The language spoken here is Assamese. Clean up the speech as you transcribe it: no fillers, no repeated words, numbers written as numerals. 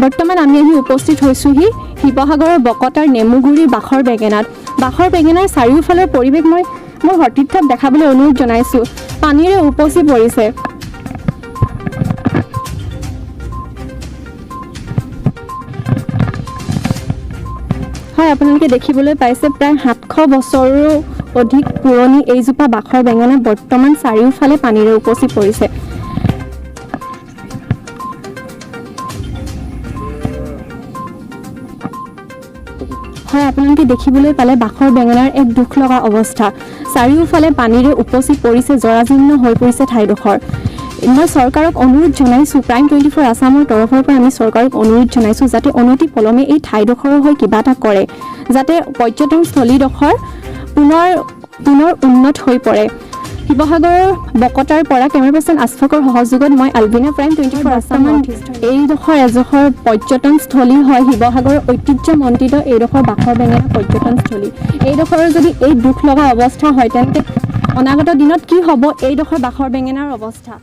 বৰ্তমান আমি আহি উপস্থিত হৈছোঁহি শিৱসাগৰৰ বকতাৰ নেমুগুৰিৰ বাখৰ বেঙেনাত। বাখৰ বেঙেনাৰ চাৰিওফালৰ পৰিৱেশ মই মোৰ সতীৰ্থক দেখাবলৈ অনুৰোধ জনাইছোঁ। পানীৰে উপচি পৰিছে। হয়, আপোনালোকে দেখিবলৈ পাইছে, প্ৰায় 700 বছৰৰো অধিক পুৰণি এইজোপা বাখৰ বেঙেনা বৰ্তমান চাৰিওফালে পানীৰে উপচি পৰিছে। হয়, আপোনালোকে দেখিবলৈ পালে বাখৰ বেঙেনাৰ এক দুখ লগা অৱস্থা। চাৰিওফালে পানীৰে উপচি পৰিছে, জৰাজীৰ্ণ হৈ পৰিছে ঠাইডোখৰ। মই চৰকাৰক অনুৰোধ জনাইছোঁ, প্ৰাইম 24 আছামৰ তৰফৰ পৰা আমি চৰকাৰক অনুৰোধ জনাইছোঁ যাতে অনতি পলমে এই ঠাইডোখৰৰ হৈ কিবা এটা কৰে, যাতে পৰ্যটনস্থলীডোখৰ পুনৰ পুনৰ উন্নত হৈ পৰে। শিৱসাগৰৰ বকতাৰ পৰা কেমেৰা পাৰ্চন আছফাকৰ সহযোগত মই আলবিনা, প্ৰাইম 24 আছাম। এইডোখৰ এডোখৰ পৰ্যটনস্থলী হয়। শিৱসাগৰৰ ঐতিহ্যমণ্ডিত এইডোখৰ বাখৰ বেঙেনা পৰ্যটনস্থলী। এইডোখৰৰ যদি এই দুখ লগা অৱস্থা হয়, তেন্তে অনাগত দিনত কি হ'ব এইডোখৰ বাখৰ বেঙেনাৰ অৱস্থা?